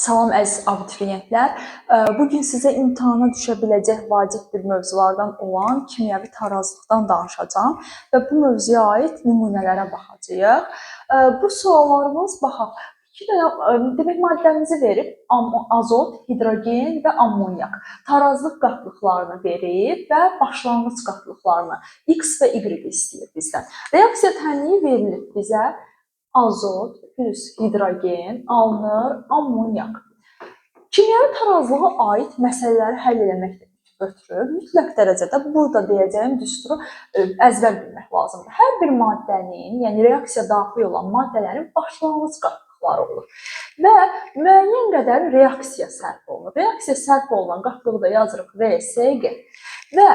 Salam əziz abituriyentlər. Bu gün sizə imtahana düşə biləcək vacib bir mövzulardan olan kimyəvi tarazlıqdan danışacağam və bu mövzuya aid nümunələrə baxacağıq. Bu suallarımız baxaq. İki dənə demək maddəmizi verib azot, hidrogen və ammonyak. Tarazlıq qatlıqlarını verib və başlanğıc qatlıqlarını X və Y istəyir bizdən. Reaksiya tənliyi verilib bizə. Azot plus hidrogen alınır ammonyak. Kimyəvi tarazlığa aid məsələləri həll eləməklə ötürü mütləq dərəcədə burada deyəcəyim düsturu əzbər bilmək lazımdır. Hər bir maddənin, yəni reaksiya daxil olan maddələrin başlanğıc qatlıqları olur və müəyyən qədər reaksiya sərf olunur. Reaksiya sərf olunan qatlığı da yazırıq RSG və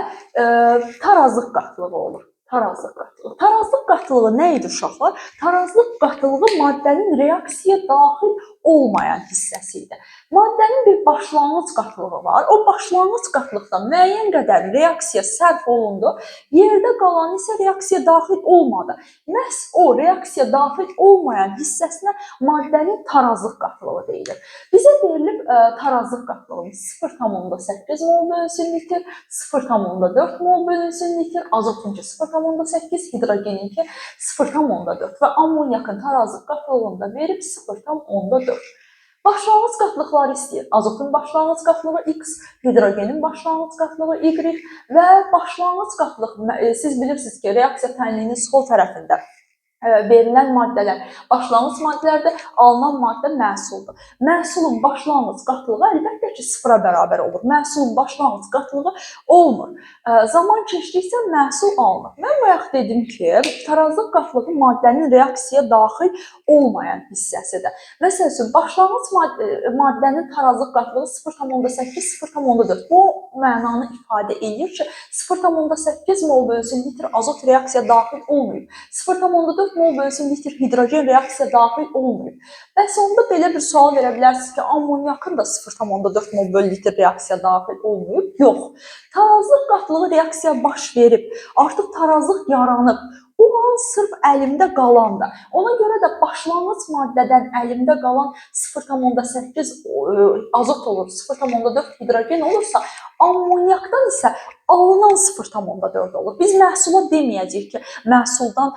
tarazlıq qatlığı olur. Tarazlıq qatlığı. Tarazlıq qatlığı nə idi uşaqlar? Tarazlıq qatlığı maddənin reaksiya daxil olmayan hissəsi idi. Maddənin bir başlanğıc qatlığı var. O başlanğıc qatlıqdan müəyyən qədər reaksiya sərf olundu. Yerdə qalan isə reaksiya daxil olmadı. Məhz o reaksiya daxil olmayan hissəsinə maddənin tarazlıq qatlığı deyilir. Bizə verilib tarazlıq qatlığımız 0,8 mol bölünsün litr, 0,4 mol bölünsün litr, azotunki 0,8, hidrogeninki 0,4 və ammonyakın tarazlıq qatlığını da verib 0,4. Başlanğıc qatlıqları istəyir. Azotun başlanğıc qatlığı X, hidrogenin başlanğıc qatlığı Y və başlanğıc qatlıq, siz bilirsiniz ki, reaksiya tənliyinin sol tərəfində verilən maddələr başlanğıc maddələrdir, alınan maddə məhsuldur. Məhsulun başlanğıc qatlığı əlbəttə ki, sıfıra bərabər olur. Məhsulun başlanğıc qatlığı olmur. Zaman keçdikcə məhsul alınır. Mən bayaq dedim ki, tarazlıq qatlığı maddənin reaksiya daxil olmayan hissəsidir. Məsəl üçün, başlanğıc maddənin tarazlıq qatlığı 0,8, 0,4. Bu mənanı ifadə edir ki, 0,8 mol bölünsün litr azot reaksiya daxil olmayıb. 0,4 mol bölünsün litr hidrogen reaksiya daxil olmayıb. Bəs onda belə bir sual verə bilərsiniz ki, ammonyakın da 0,4 mol böl litr reaksiya daxil olmayıb. Yox. Tarazlıq qatlığı reaksiya baş verib. Artıq tarazlıq yaranıb. O an sırf əlimdə qalandır. Ona görə də başlanğıc maddədən əlimdə qalan 0,8 azot olur, 0,4 hidrogen olursa, ammonyakdan isə alınan 0,4 olur. Biz məhsula deməyəcəyik ki, məhsuldan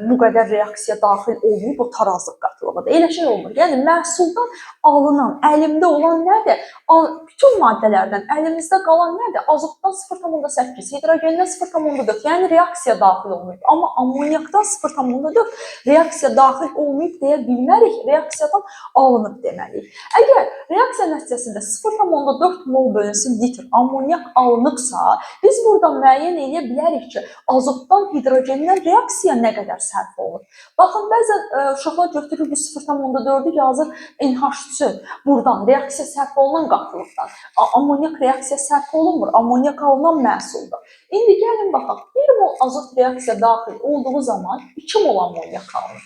bu qədər reaksiya daxil olmayıb, o tarazlıq qatlığıdır. Elə şey olmur. Yəni məhsuldan alınan, əlimdə olan nədir? Bütün maddələrdən əlimizdə qalan nədir? Azotdan 0,8, hidrogendən 0,4, yəni reaksiya daxil olmayıb. Amma ammonyakdan 0,4 reaksiya daxil olmayıb deyə bilmərik, reaksiyadan alınıb deməliyik. Əgər reaksiya nəticəsində 0,4 mol bölünsün litr ammonyak alınıbsa, biz buradan müəyyən eləyə bilərik ki, azotdan, hidrogenden reaksiya nə qədər sərf olunur. Baxın, bəzən uşaqlar götürür bu 0,4-ü yazır NH üçün buradan reaksiya sərf olunan qatlıqdan. Ammonyak reaksiya sərf olunmur, ammonyak alınan məhsuldur. İndi gəlin baxaq, 1 mol azot reaksiya daxil olduğu zaman 2 mol ammonyak alınır.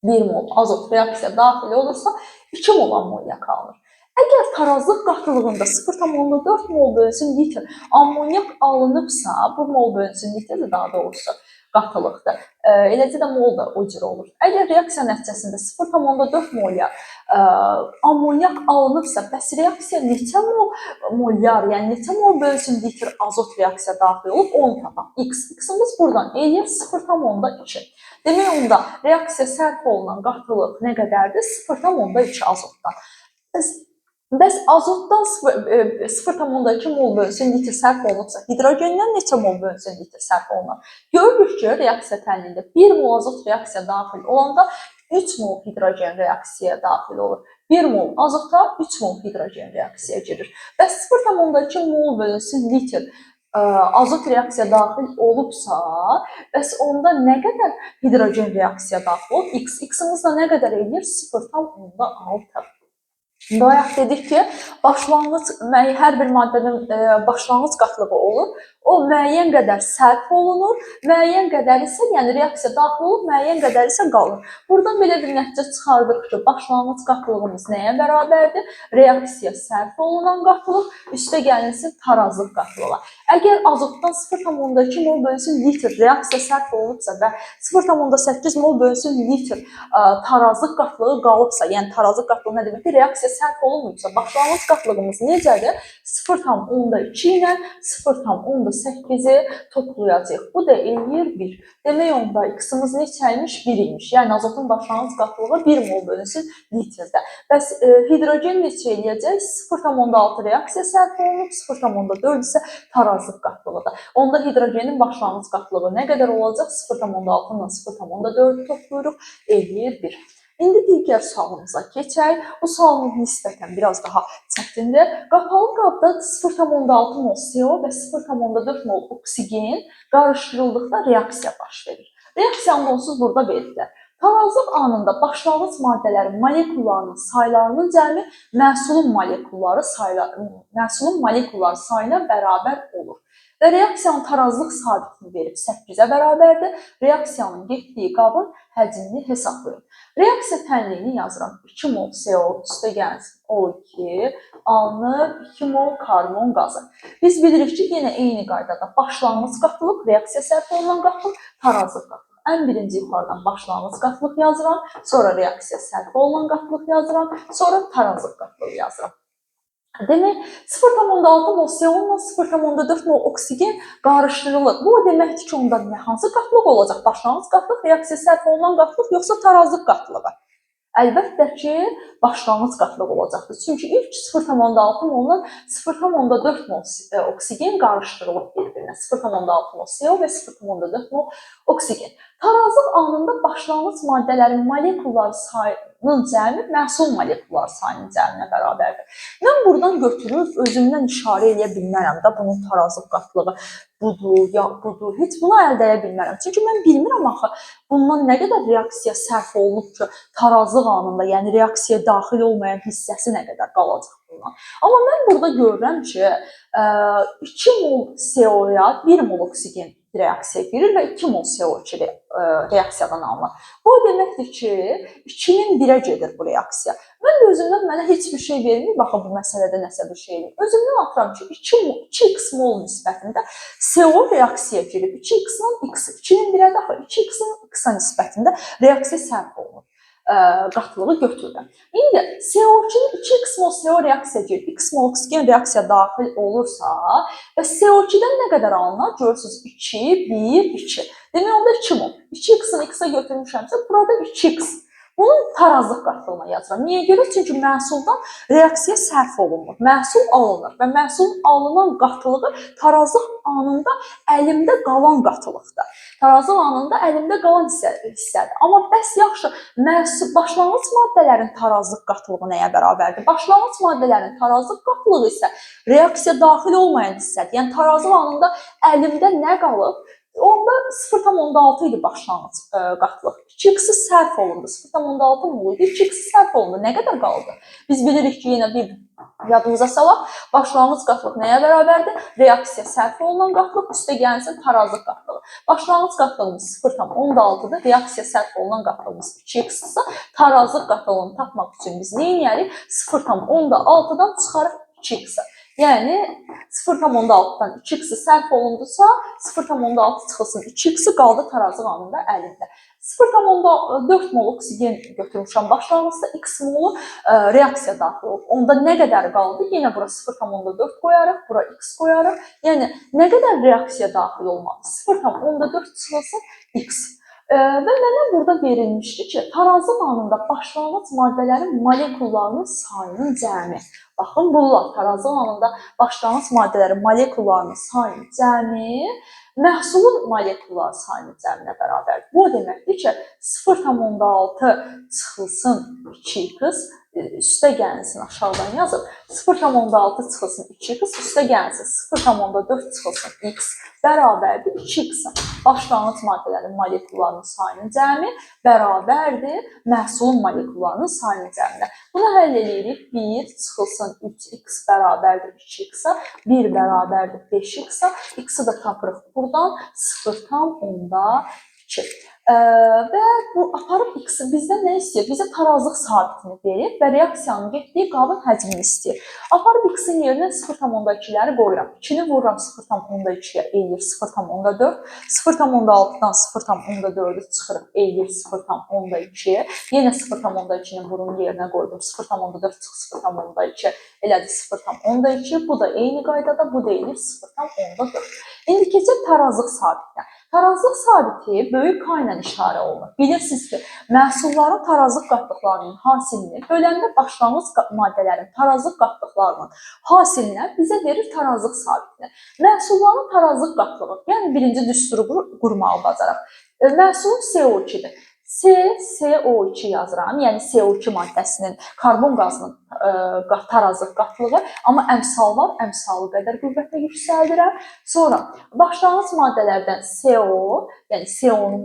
1 mol azot reaksiya daxil olursa 2 mol ammonyak alınır. Əgər tarazlıq qatlığında 0,4 mol bölünsün litr ammonyak alınıbsa, bu mol bölünsün litrdir daha doğrusu qatılıqdır. Eləcə də mol da o cür olur. Əgər reaksiya nəticəsində 0,4 molyar ammonyak alınıbsa, bəs reaksiya neçə mol molyar, yəni neçə mol bölünsün litr azot reaksiya daxil olub, onu tapaq. X. X-imiz buradan eləyir 0,2. Demək onda reaksiya sərf olunan qatılıq nə qədərdir? 0,2 azotdan. Bəs azotdan 0,2 mol bölünsün litr sərf olunubsa, hidrogendən neçə mol bölünsün litr sərf olunur? Görürük ki, reaksiya tənliyində 1 mol azot reaksiya daxil olanda 3 mol hidrogen reaksiyaya daxil olur. 1 mol azota 3 mol hidrogen reaksiyaya girir. Bəs 0,2 mol bölünsün litr azot reaksiya daxil olubsa, bəs onda nə qədər hidrogen reaksiya daxil olub? X. X-imiz də nə qədər eləyir? 0,6. Bayaq dedik ki, başlanğıc, hər bir maddənin başlanğıc qatlığı olur. O müəyyən qədər sərf olunur, müəyyən qədər isə, yəni reaksiya daxil olub, müəyyən qədər isə qalır. Buradan belə bir nəticə çıxardırıq ki, başlanğıc qatlığımız nəyə bərabərdir? Reaksiya sərf olunan qatlıq, üstə gəlinsin tarazlıq qatlığa. Əgər azotdan 0,2 mol bölünsün litr reaksiya sərf olunubsa və 0,8 mol bölünsün litr tarazlıq qatlığı qalıbsa, yəni tarazlıq qatlığı nə deməkdir? Reaksiya sərf olunmayıbsa, başlanğıc qatlığımız necədir? 0,2 ilə 0,8-i toplayacağıq. Bu da eləyir 1. Demək onda x-imiz neçəymiş? 1 imiş. Yəni azotun başlanğıc qatlığı 1 mol bölünsün litrdə. Bəs hidrogen neçə eləyəcək? 0,6 reaksiya sərf olunub, 0,4 isə tarazlıq qatlığıdır. Onda hidrogenin başlanğıc qatlığı nə qədər olacaq? 0,6 ilə 0,4-ü toplayırıq, eləyir 1. İndi digər sualımıza keçək. Bu sualımız nisbətən biraz daha çətindir. Qapalı qabda 0,6 mol CO və 0,4 mol oksigen qarışdırıldıqda reaksiya baş verir. Reaksiyanı onsuz burada veriblər. Tarazlıq anında başlanğıc maddələrin molekullarının saylarının cəmi məhsulun molekulları sayına bərabər olur. Və reaksiyanın tarazlıq sabitini verib 8-ə bərabərdir. Reaksiyanın getdiyi qabın həcmini hesablayın. Reaksiya tənliyini yazıram. 2 mol CO üstə gəlsin O2, alınır 2 mol karbon qazı. Biz bilirik ki, yenə eyni qaydada başlanğıc qatlıq, reaksiya sərf olunan qatlıq, tarazlıq qatlıq. Ən birinci yuxarıdan başlanğıc qatlıq yazıram, sonra reaksiya sərf olunan qatlıq yazıram, sonra tarazlıq qatlığı yazıram. Demək, 0,6 mol CO ilə 0,4 mol oksigen qarışdırılır. Bu o deməkdir ki, onda hansı qatlıq olacaq? Başlanğıc qatlıq, reaksiya sərf olunan qatlıq, yoxsa tarazlıq qatlığı? Əlbəttə ki, başlanğıc qatlıq olacaqdır. Çünki ilk 0,6 molla 0,4 mol oksigen qarışdırılıb bir-birinə. 0,6 mol CO və 0,4 mol oksigen. Tarazlıq anında başlanğıc maddələrin molekulları sayının cəmi məhsul molekulları sayının cəminə bərabərdir. Mən buradan götürüb özümdən işarə eləyə bilmərəm də bunun tarazlıq qatlığı budur, ya budur. Heç bunu əldə edə bilmərəm. Çünki mən bilmirəm axı bundan nə qədər reaksiya sərf olunub ki, tarazlıq anında, yəni reaksiyaya daxil olmayan hissəsi nə qədər qalacaq bundan. Amma mən burada görürəm ki, 2 mol CO-ya 1 mol oksigen reaksiya girir və 2 mol CO2 reaksiyadan alınır. Bu o deməkdir ki, 2-nin 1-ə gedir bu reaksiya. Mən də özümdən mənə heç bir şey vermir, baxın bu məsələdə nəsə bir şey eləyir. Özümdən atıram ki, 2x mol nisbətində CO reaksiya girib, 2x-ın x, 2-nin 1-ə daxil, 2x-ın x-a nisbətində reaksiya sərf olunur. Qatlığı götürürəm. İndi CO2-nin 2x mol CO reaksiya girib, x mol oksigen reaksiya daxil olursa və CO2-dən nə qədər alınar? Görürsünüz 2, 1, 2. Demək onda 2 mol. 2x-ın x-a götürmüşəmsə, burada 2x. Bunun tarazlıq qatlığına yazıram. Niyə görə? Çünki məhsuldan reaksiya sərf olunmur. Məhsul alınır və məhsulun alınan qatlığı tarazlıq anında əlimdə qalan qatılıqdır. Tarazlıq anında əlimdə qalan hissədir. Amma bəs yaxşı, məhsul, başlanğıc maddələrin tarazlıq qatlığı nəyə bərabərdir? Başlanğıc maddələrin tarazlıq qatlığı isə reaksiya daxil olmayan hissədir. Yəni tarazlıq anında əlimdə nə qalıb? Onda 0,6 idi başlanğıc qatlıq. 2x-i sərf olundu. 0,6 mol idi. 2x-i sərf olundu. Nə qədər qaldı? Biz bilirik ki, yenə bir yadımıza salaq. Başlanğıc qatlıq nəyə bərabərdir? Reaksiya sərf olunan qatlıq, üstə gəlsin tarazlıq qatlığı. Başlanğıc qatlığımız 0,6-dır. Reaksiya sərf olunan qatlığımız 2x-sə, tarazlıq qatlığını tapmaq üçün biz nə edərik? 0,6-dan çıxarıq 2x-i. Yəni 0,6-dan 2x-i sərf olundusa, 0,6 çıxılsın, 2x-i qaldı tarazlıq anında əlində. 0,4 mol oksigen götürmüşəm başlanğıcda, x molu reaksiya daxil olub. Onda nə qədər qaldı? Yenə bura 0,4 qoyarıq, bura x qoyarıq. Yəni nə qədər reaksiya daxil olmalı? 0,4 çıxılsın x. Və mənə burada verilmişdi ki, tarazlıq anında başlanğıc maddələrin molekullarının sayının cəmi. Baxın, bunlar tarazlıq anında başlanğıc maddələrin molekullarının sayının cəmi məhsulun molekulları sayının cəminə bərabərdir. Bu o deməkdir ki, 0,6 çıxılsın 2x üstə gəlsin, aşağıdan yazıb 0,6 çıxılsın 2x, üstə gəlsin 0,4 çıxılsın x bərabərdir 2x-ə. Başlanğıc maddələrin molekullarının sayının cəmi bərabərdir məhsulun molekullarının sayının cəminə. Bunu həll edirik. 1 çıxılsın 3x bərabərdir 2x-ə, 1 bərabərdir 5x-ə, x-i də tapırıq buradan 0,2. Və bu aparıb x-i bizdən nə istəyir? Bizə tarazlıq sabitini verir və reaksiyanın getdiyi qabın həcmini istəyir. Aparıb x-in yerinə 0,2-ləri qoyuram. 2-ni vururam 0,2-yə, eləyir 0,4. 0,6-dan 0,4-ü çıxırıq, eləyir 0,2. Yenə 0,2-ni bunun yerinə qoydum. 0,4 çıx 0,2 elədi 0,2. Bu da eyni qaydada, bu da eləyir 0,4. İndi keçək tarazlıq sabitinə. Tarazlıq sabiti böyük K ilə işarə olunur. Bilirsiniz ki, məhsulların tarazlıq qatlıqlarının hasilini böləndə başlanğıc maddələrin tarazlıq qatlıqlarının hasilinə bizə verir tarazlıq sabitini. Məhsulların tarazlıq qatlığı, yəni birinci düsturu qurmağı bacaraq. Məhsulun CO2-dir. C, CO2 yazıram, yəni CO2 maddəsinin, karbon qazının tarazlıq qatlığı, amma əmsal var, əmsalı qədər qüvvətlə yüksəldirəm. Sonra başlanğıc maddələrdən CO, yəni CO-nun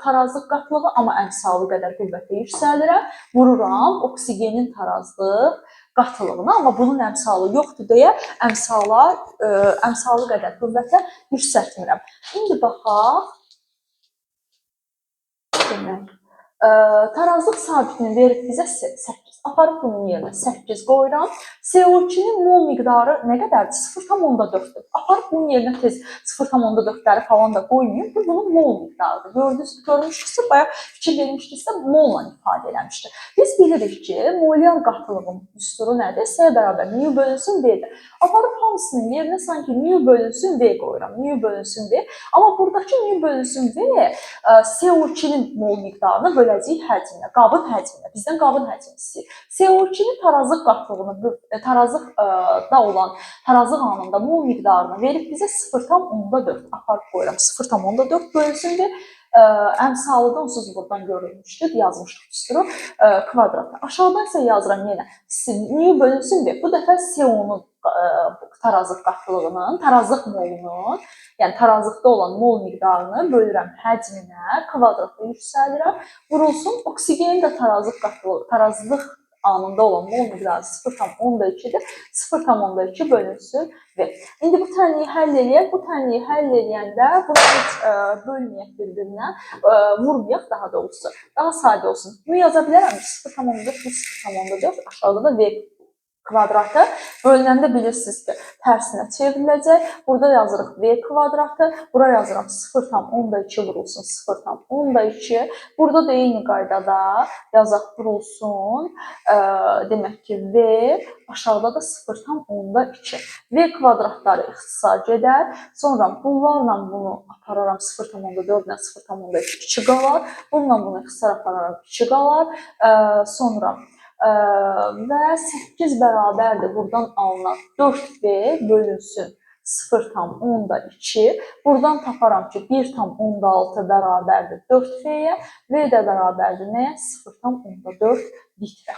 tarazlıq qatlığı, amma əmsalı qədər qüvvətlə yüksəldirəm. Vururam oksigenin tarazlıq qatılığına, amma bunun əmsalı yoxdur deyə əmsalı qədər qüvvətlə yüksəltmirəm. İndi baxaq. Demək, tarazlıq sabitini verib bizə 8. Aparıb bunun yerinə 8 qoyuram. CO2-nin mol miqdarı nə qədərdir? 0,4-dür. Aparıb bunun yerinə tez 0,4-ləri falan da qoymayım. Bu, bunun mol miqdarıdır. Görmüşdüksə, bayaq fikir vermişdiksə, molla ifadə eləmişdi. Biz bilirik ki, molyar qatılığın düsturu nədir? S bərabər mu bölünsün V-dir. Aparıb hamısının yerinə sanki mu bölünsün V qoyuram. Mu bölünsün V. Amma buradakı mu bölünsün V CO2-nin mol miqdarını böləcəyik həcminə, qabın həcminə. Bizdən qabın həcmini istəyir. CO2-nin tarazlıq qatlığını, tarazlıqda olan, tarazlıq anında mol miqdarını verib bizə 0,4 aparıb qoyuram. 0,4 bölünsün V. Əmsalı da onsuz buradan görülmüşdür, yazmışdıq düsturu kvadratı. Aşağıdan isə yazıram yenə mu bölünsün V. Bu dəfə CO-nun tarazlıq qatlığının, tarazlıq molunun, yəni tarazlıqda olan mol miqdarını bölürəm həcminə, kvadratla yüksəldirəm. Vurulsun, oksigenin də tarazlıq qatlığı, tarazlıq anında olan mol miqdarı 0,2-dir. 0,2 bölünsün V. İndi bu tənliyi həll eləyək. Bu tənliyi həll eləyəndə bunu heç bölməyək bir-birinə, vurmayaq daha doğrusu. Daha sadə olsun. Bunu yaza bilərəm. 0,4 bu 0,4, aşağıda da V kvadratı. Bölünəndə bilirsiniz ki, tərsinə çevriləcək. Burada yazırıq V kvadratı. Bura yazıram 0,2 vurulsun 0,2. Burada da eyni qaydada yazaq vurulsun. Demək ki, V aşağıda da 0,2. V kvadratları ixtisar gedər. Sonra bunlarla bunu apararam 0,4 ilə 0,2 2 qalar. Bununla bunu ixtisar apararam 2 qalar. Sonra və 8 bərabərdir buradan alınan 4V bölünsün 0,2. Buradan taparam ki, 1,6 bərabərdir 4V-yə, V də bərabərdir nəyə? 0,4 litrə.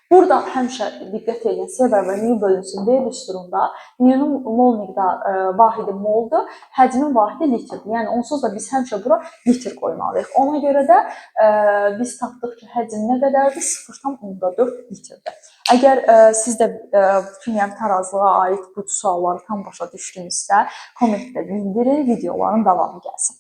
Burada həmişə diqqət edin, S bərabər mu bölünsün V düsturunda mu-nun mol miqdarı vahidi moldur, həcmin vahidi litrdir. Yəni onsuz da biz həmişə bura litr qoymalıyıq. Ona görə də biz tapdıq ki, həcm nə qədərdir? 0,4 litrdir. Əgər siz də kimyəvi tarazlığa aid bu sualları tam başa düşdünüzsə, kommentdə bildirin, videoların davamı gəlsin.